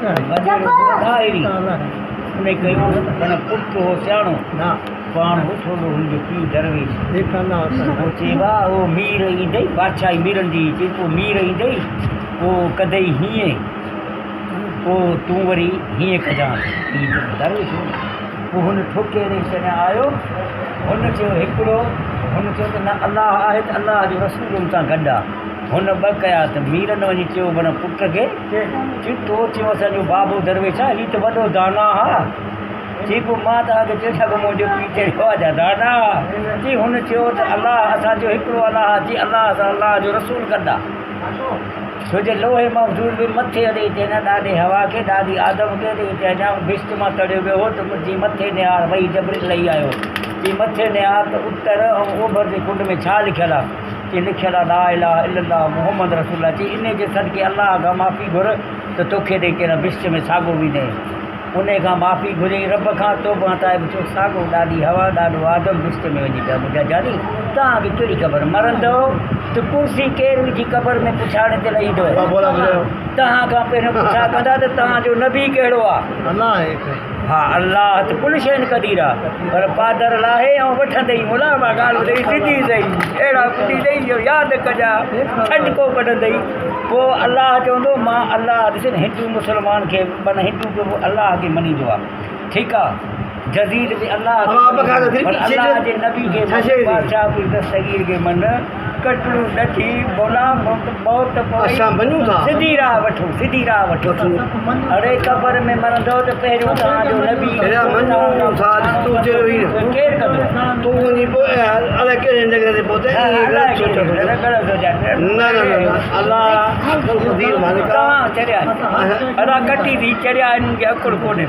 وڏيرو ٻڌاء اهڙي ان ڪيو معنيٰ پٽ هو سياڻو پاڻ هو ٿورو هن جو پيء درويش پوء چئي وا اهو مير ايندئي بادشاهي ميرن جي چئي پوء مير ايندئي پوء ڪندئي هيئن پوء تون وري هيئن ڪجانس پيء درويش هو پوء هن ٺوڪي ڏئي ڇڏيان آيو هن چيو هڪڙو هن چيو ته نه الله آهي ته الله جو رسول ان سان گڏ آ هن ٻه ڪيا ته ميرن وڃي چيو معنيٰ پٽ کي چي تو چيو اسان جو بابو درويش آ هي ته وڏو دانا آ چي پوء مان توهان کي چيو ڇا پوء منهنجو پيء چريو آ جا دانا آ چي هن چيو ته الله اسان جو هڪڙو الله آ چي الله سان الله جو رسول گڏ آ ڇو جو لوح محفوظ به مٿي اڏي چئن ڏاڏي حوا کي ڏاڏي آدم کي ڏئي چئجان بهشت مان تڙيو ويو هو ته جي مٿي نهار وحي جبرئيل لهي آيو چي مٿي نهار ته اتر ۽ اوڀر جي ڪنڊ ۾ ڇا لکيل آ چي لکيل آ لا اله الا الله محمد رسول الله چي انهي جي صدقي الله کان معافي گهر ته توکي ڏئي چئن بهشت ۾ ساڳو ويندين انهي کان معافي گهريائين رب کان توبه تائب ٿيو ساڳو ڏاڏي حوا ڏاڏو آدم بهشت ۾ وڃي پيا منهنجا جاني توهان کي ڪهڙي خبر مرندؤ ته ڪرسي ڪير وجهي قبر ۾ پڇاڙي تي لهيندو توهان کان پهريون پڇا ڪندا ته توهان جو نبي ڪهڙو آ ها الله ته ڪل شيء قدير آ پر پادر لاهي ۽ وٺندئي ملا مان ڳالهه ٻڌئي سڌي سئي اهڙا ڪٽي ڏئي جو ياد ڪجا ڇٽڪو ڪڍندئي پوء الله چوندو مان الله ڏس نه هندو مسلمان کي معنيٰ هندو به الله کي مڃيندو آ ٺيڪ آ جزيد به الله کي مڃيندو پر الله جي نبي کي مڃ بادشاهه پير دستگير کي مڃ ڪٽڙو نه ٿي مولا موت موت پوي سڌي راهه وٺو سڌي راهه وٺو اڙي قبر ۾ مرندو ته پهريون توهان جو نبي ڪير ڪندو توهان چريا ادا ڪٽي ٿي چريا انهن کي عقل ڪونهي.